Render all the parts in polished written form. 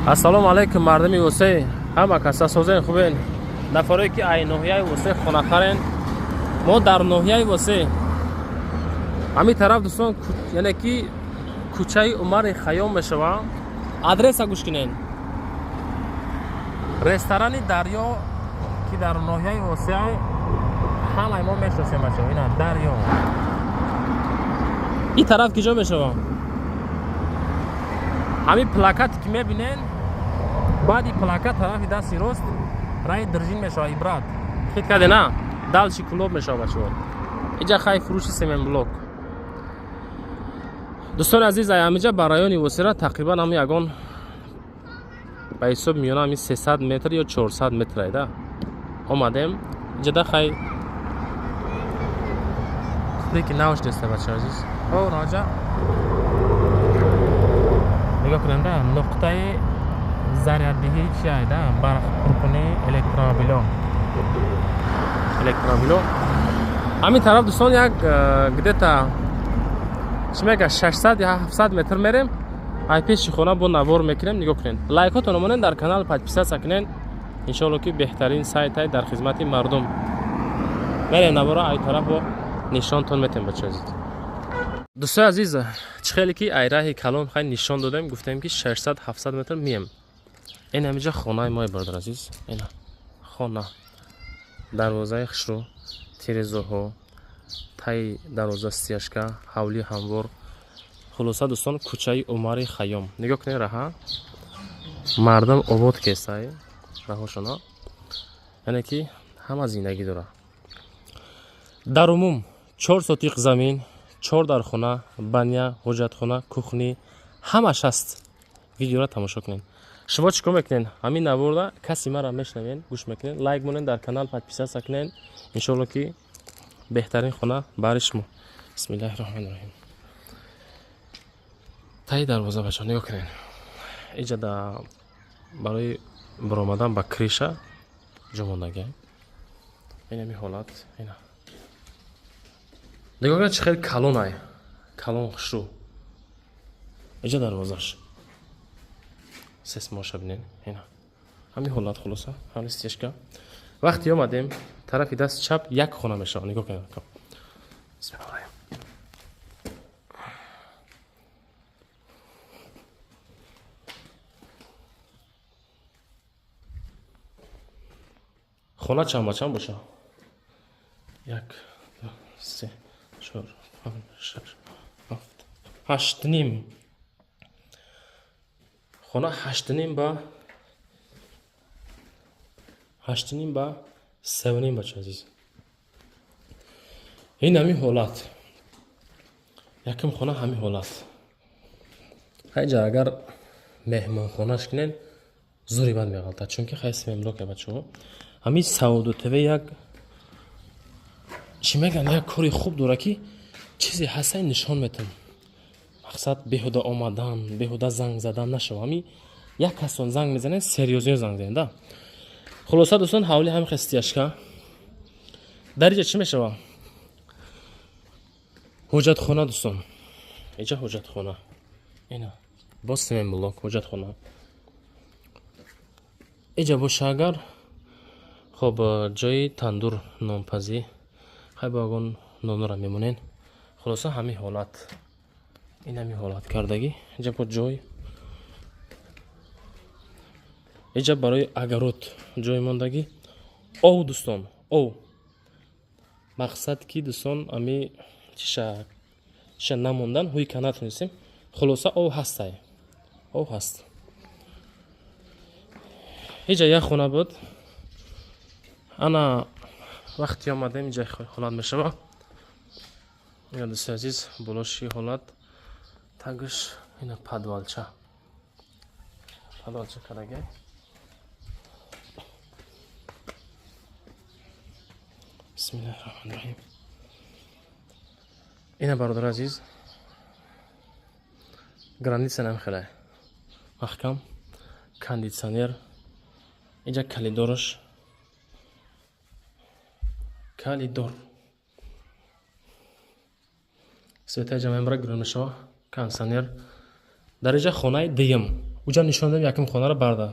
Ассалому алайкум, мардуми Восеъ, ҳама каса созен, хубен? Нафаре ки ай ноҳияи Восеъ хонахарен, мо дар ноҳияи Восеъ, ҳамин тараф, дӯстон, яъне ки кӯчаи Умари Хайём мешава. Адреса гӯш кунен: ресторани Дарё, ки дар ноҳияи Восеъ, ҳамаи мо мешиносем, бачаҳо. Ина Дарё. Ин тараф ки ҷо мешава, ҳамин плакате ки мебинен, баъди плакат тарафи дасти рост раи Држин мешава. Ибрат хит каде на дальше Кӯлоб мешава, бачаҳо. Иҷа хай фурӯши семенблок. Дӯстони азиз, ай ҳамиҷа ба райони Восера тақрибан ҳами ягон ба ҳисоб миёна ҳами 300 метр ё 400 метр айда омадем. Иҷада хай ки навш неста, бачаҳо азиз. О, наҷа нигоҳ кунанда, нуқтаи заряддиҳӣ чи айда, барқпуркунии электромобило. Ҳамин тараф, дӯстон, як где-то чӣ мега, 600 я 700 метр мерем, ай пеши хона бо навор мекунем. Нигоҳ кунед, лайкотон монен, дар канал подписаться кунен. Иншоалло, ки беҳтарин сайтай дар хизмати мардум. Мерем, навора ай тараф бо нишонтон метем, бача азиз. Дӯстои азиз, чӣ хеле ки ай раҳи калон хай нишон додем, гуфтем, ки 600 700 метр мием. Ин ҳамиҷа хонаи мои, бародар азиз. Ина хона, дарвозаи хушрӯ, тирезоҳо, таи дарвоза стяжка, ҳавли ҳамвор. Хулоса, дӯстон, кӯчаи Умари Хайём. Нигоҳ кунед, раҳа мардам обод кесай, раҳошона, яъне ки ҳама зиндагӣ дора. Дар умум 4 сотиқ замин, чор дархона, баня, ҳоҷатхона, кухня, ҳамаш ҳаст. Видеоро тамошо кунед. Шумо чӣ кор мекунед? Ҳамин наворда каси мара мешнавен, гӯш мекунед, лайк монед, дар канал подписаться кунед. Иншоалло, ки беҳтарин хона бари шумо. Бисмиллаҳи роҳмани роҳим. Таи дарвоза, бачаҳо, нигоҳ кунед. Иҷа да барои баромадан ба крыша ҷо мондагӣ. Ин ҳами ҳолат. Ина нигоҳ кунед, чӣ хеле калонай, калон, хушрӯ. Иҷа дарвозаш сесмоша бинед. Ина ҳамин ҳолат. Хулоса, ҳамин стяжка. Вақте омадем, тарафи даст чап як хона мешавад. Нигоҳ кунед. Бисмиллаҳ. Хона чанд ба чанд боша? Як, ду, се, чор, панҷ, шаш, ҳафт, ҳаштним. Хона 8,5 ба 8,5 ба 3,5, бача азиз. Ин ҳамин ҳолат, якум хона ҳамин ҳолат. Хайҷа агар меҳмонхонаш кунед, зури бад меғалтад, чунки хай семблока, бачаҳо. Ҳамин Саводу ТВ як чӣ мегӯянд, як кори хуб дора, ки чизе ҳастай, нишон метам. Мақсад, беҳуда омадан, беҳуда занг задан нашава. Ҳамин як касон занг мезанед, серьёзно занг занед да. Хулоса, дӯстон, ҳавли ҳамин хел, стяжка. Дар иҷа чӣ мешава? Ҳоҷатхона, дӯстон, иҷа ҳоҷатхона. Ина боз семенблок, ҳоҷатхона. Иҷа боша агар, хоб, ҷои тандур, нонпазӣ, хай бо ягон нонора мемонен. Хулоса, ҳамин ҳолат, ин ҳамин ҳолат кардагӣ. Иҷа бо ҷой, иҷа барои огород ҷой мондагӣ. Ов, дӯстон, ов. Мақсад ки, дӯстон, ами чиша намондан, ҳуй ка натонистем. Хулоса, ов ҳастай, ов ҳаст. Иҷа як хона буд. Ана вақте омадем, иҷа ҳолат мешава. Ина, дӯстои азиз, болоши ҳолат, тагш ина подвалча, подвалча кардагӣ. Бисмиллаҳи роҳмани роҳим. Ина, бародари азиз, граница намехелай маҳкам, кондитсионер иҷа, калидораш, калидор, светаи ҷамъ мебара, гирон мешава, кондитсионер. Дар иҷа хонаи дуюм. Уҷа нишон додем якум хонаро барда.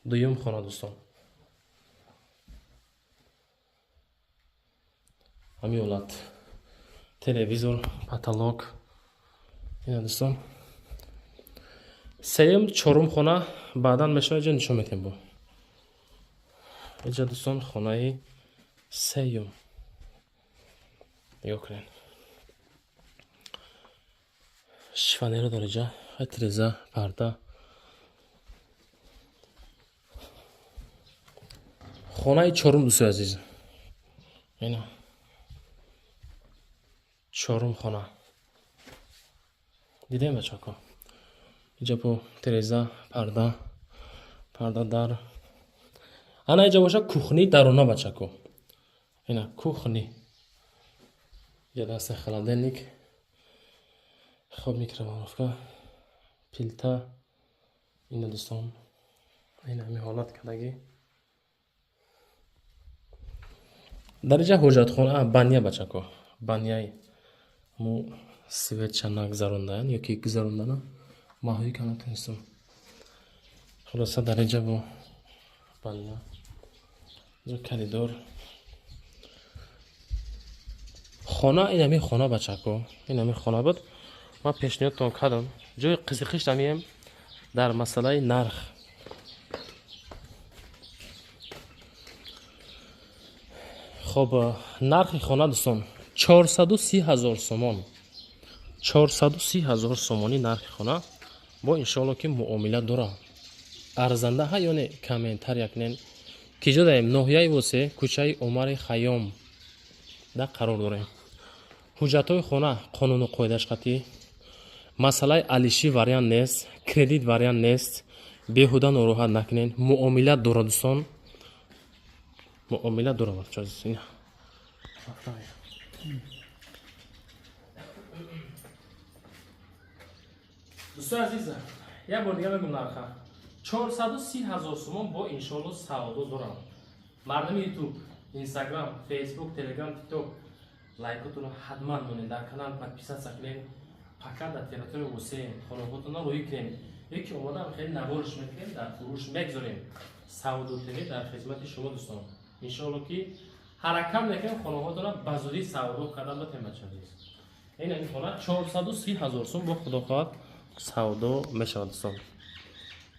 Дуюм хона дӯстон. Ҳамин ҳолат. Телевизор, потолок. Ина дӯстон. Сеюм, чорум хона баъдан мешавад, иҷа нишон метем бо. Иҷа дӯстон хонаи сеюм. Нигоҳ кунед. Шифонеро дар иҷа, тиреза, парда. Хонаи чорум дӯстои азиз. Ина. Чорум хона. Дидем бачако. Иҷа бо тиреза, парда, парда дар. Ана иҷа боша кухни дарона бачако. Ина кухни. Иҷа даста холодильник. Хоб микроволновка, плита. Ина дӯстон. Ина ҳамин ҳолат кардагӣ. Дар иҷа ҳоҷатхона, баня бачако. Баняи мо светча нагзарондаан ё ки гузарондана маҳои кана тунистам. Хулоса дар иҷа бо баня. Иҷа коридор. Хона ин ҳамин хона бачако. Ин ҳамин хона буд. Ман пешниҳодтон кардам. Ҷои қизиқиш ҳамием дар масъалаи нарх. Хоб, нархи хона дӯстон 430 000 сомон. 430 000 сомонӣ нархи хона. Бо иншоалло ки муомила дора. Арзанда ҳа ё не комментария кунен. Ки ҷо даем? Ноҳияи Восе, кӯчаи Умари Хайём да қарор дорем. Ҳуҷҷатҳои хона қонуну қоидаш қатъӣ. Масъалаи алишӣ вариант нест, кредит вариант нест. Беҳуда нороҳат накунен. Муомила дора дӯстон. Муомила дора бачаҳо. Ина. Дӯстони азиз, як бор дига мегӯм нарха. 430 000 сомон бо иншоалло савдо дорам. Мардуми YouTube, Instagram, Facebook, Telegram, TikTok лайкотонро ҳатман монед, дар канал подписаться кунед. Пока дар территорияи Восе хонаҳотонро рӯй кунем. Яке омадам хеле наворш мекунем, дар фурӯш мегзорем. Савдо ТВ дар хизмати шумо дӯстон. Иншоалло ки ҳаракат мекунем хонаҳотонро ба зудӣ савдо кардан батем бачаҳо. Ин ҳамин хона 430 000 сом бо худо хоҳад савдо мешавад дӯстон.